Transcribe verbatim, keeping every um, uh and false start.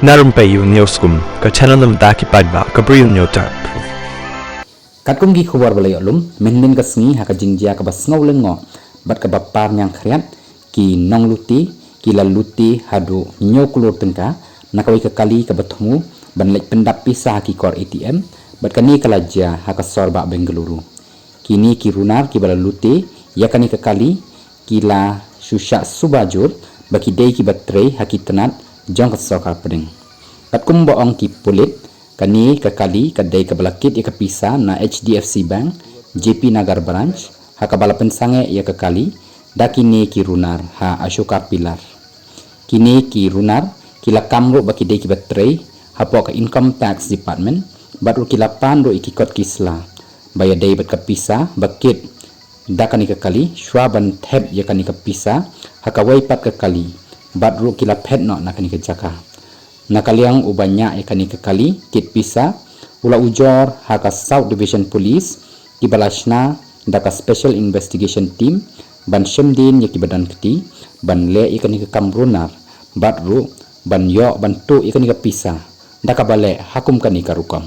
Na Rympei U News Kum, ka channel na bynta ki paidbah ka Bri U News Tap. Katkum ki khubor ba la ïoh lum, mynhynnin ka sngi ha ka jingjia kaba sngew lyngngoh bad kaba par ñiang khriat, ki nonglute ki la lute haduh hynñiew klur tyngka na kawei ka kali kaba thmu ban leit pyndap pisa ha ki kor A T M, bad kane ka la jia ha ka sor bah Bengaluru. Kine ki runar kiba la lute ïa kane ka kali ki la shu shah suba jur ba ki dei kiba trei ha ki tnat jong ka sorkar pdeng. Katkum ba ong ki pulit, kane ka kali ka dei kaba la kit ïa ka pisa na H D F C Bank, J P Nagar Branch, ha kaba la pynsangeh ïa ka kali da kine ki runar ha Ashoka Pillar. Kine ki runar ki la kam ruh ba ki dei kiba trei hapoh ka Income Tax Department, bad ruh ki la pan ruh ïa ki kot ki sla ba ïadei bad ka pisa ba kit da kane ka kali shuwa ban thep ïa kane ka pisa ha kawei pat ka kali, bad ruh ki la phet noh na kane ka jaka. Na ka liang uba ñiah ïa kane ka kali kit pisa u la ujor ha ka South Division Police, kiba la shna da ka Special Investigation Team ban shim dien ïa kiba don kti ban leh ïa kane ka kam runar, bad ruh ban ïoh ban tuh ïa kane ka pisa da kaba leh ha kum kane ka rukom.